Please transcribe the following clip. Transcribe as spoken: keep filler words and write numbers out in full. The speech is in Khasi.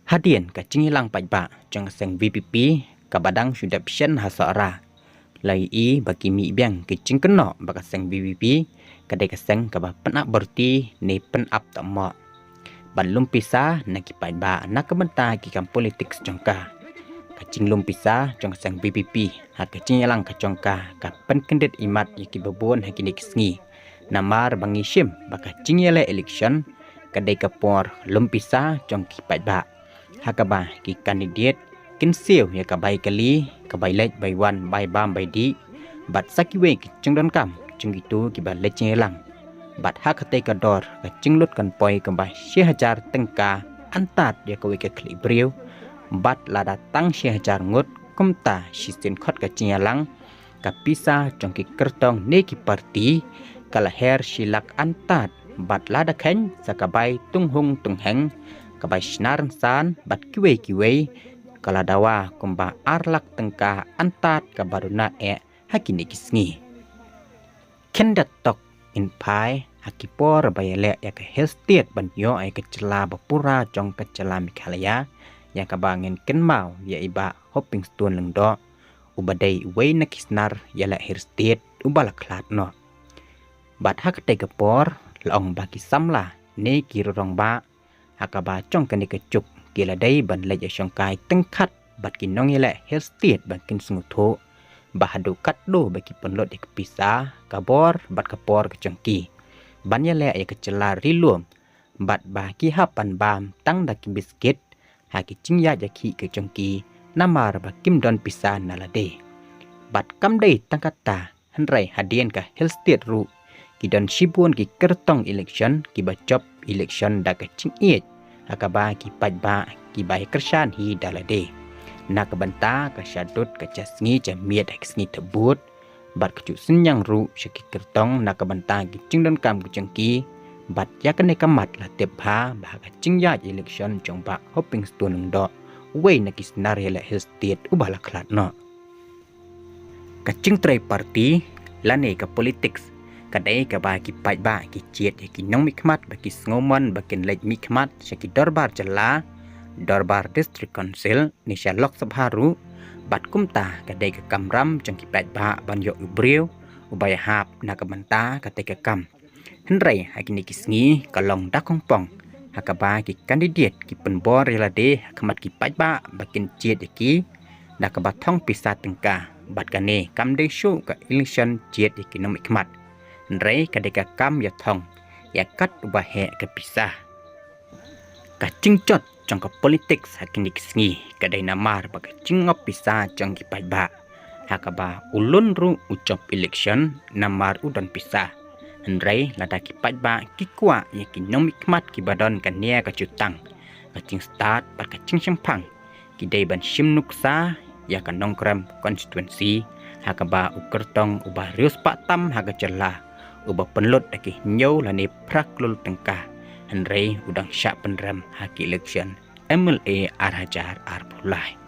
Hadien ka jingïalang paidbah jong ka seng V P P kaba dang shu dep shen ha Sohra, la ïohi ba ki mih biang ki jingkynnoh ba ka seng V P P ka dei ka seng kaba pynap byrti ne pynap tymok. Ban lum pisa na ki paidbah na ka bynta ki kam politics jong ka. Ka jinglum pisa jong ka seng V P P ha ka jingïalang ka jong ka ka pynkyndit imat ïa kiba bun ha kine ki sngi. Namar ba ngi shim ba ka jingïaleh election ka dei ka por lum pisa jong ki paidbah, ha kaba ki candidate kin siew ïa ka bai kali, ka bai leit bai wan, bai bam bai dih, bad sa kiwei ki jingdonkam jong kito kiba leit jingïalang. Bad ha katei ka dor ka jinglut kan poi kaba shi hajar tyngka antad ïa kawei ka khlieh briew, bad lada tang shi hajar ngut kumta shisien khot ka jingïalang, ka pisa jong ki kyrtong ne ki parti ka la her shi lak antad, bad lada kheiñ sa ka bai tunghung tungheng, ka bai shna rynsan bad kiwei kiwei, ka la dawa kumba ar lak tyngka antad kaba duna eh ha kine ki sngi. Khyndiat tok ngin phai ha ki por ba ïaleh ïa ka Hill State ban ïoh ïa ka jylla ba pura jong ka jylla Meghalaya, ïa kaba ngin kynmaw ïa i Bah Hopingstone Lyngdoh, uba dei uwei na ki snar ïaleh Hill State uba la khlad noh. Bad ha katei ka por la ong ba ki samla ne ki rangbah ha kaba jong kane ka juk ki la dei ban leit ïashongkai tyngkhat bad ki nongïaleh Hill State ba kin sngewthuh ba haduh katno ba ki pynlut ïa ka pisa, ka bor bad ka por ka jong ki ban ïaleh ïa ka jylla ri lum, bad ba ki hap ban bam tang da ki biskit ha ki jingïaid ïakhih ka jong ki namar ba kim don pisa na lade. Bad kam dei tang kata, hynrei hadien ka Hill State ruh ki don shibun ki kyrtong election kiba jop election da ka jingïeit ha kaba ki paidbah ki bai kyrshan hi da lade. Na ka bynta ka shadut ka ja sngi ja miet ha ki sngi thep vote, bad ka ju synñiang ruh sha ki kyrtong na ka bynta ki jingdonkam ka jong ki. Bad ïa kane ka mat la tip bha ba ha ka jingïaid election jong Bah Hopingstone Lyngdoh, uwei na ki snar ïaleh Hill State uba la khlad noh. Ka jingtrei parti lane ka politics ka dei kaba ki paidbah ki jied ïa ki nongmihkhmat ba ki sngewmon ba kin leit mihkhmat sha ki dorbar jylla, dorbar district council ne sha Lok Sabha ruh. Bad kumta ka dei ka kamram jong ki paidbah ban ïoh u briew uba ïahap na ka bynta katei ka kam. Hynrei ha kine ki sngi ka long da khongpong ha kaba ki candidate ki pynbor ïa lade ha khmat ki paidbah ba kin jied ïa ki da kaba thong pisa tyngka. Bad kane kam dei shuh ka election jied ïa ki nongmihkhmat, hynrei ka dei ka kam ïa thong ïa kat uba heh ka pisa. Ka jingjot jong ka politics ha kine ki sngi ka dei namar ba ka jingngop pisa jong ki paidbah, ha kaba u lun ruh u jop election namar u don pisa. Hynrei lada ki paidbah ki kwah ïa ki nongmihkhmat kiba don kane ka jutang, ka jingstad bad ka jingshemphang, ki dei ban shim nuksa ïa ka Nongkrem constituency, ha kaba u kyrtong uba riewspah tam ha ka jylla uba pynlut da ki hynñiew lane phra klur tyngka, hynrei u dang shah pynrem ha ki election M L A ar hajar arphew lai.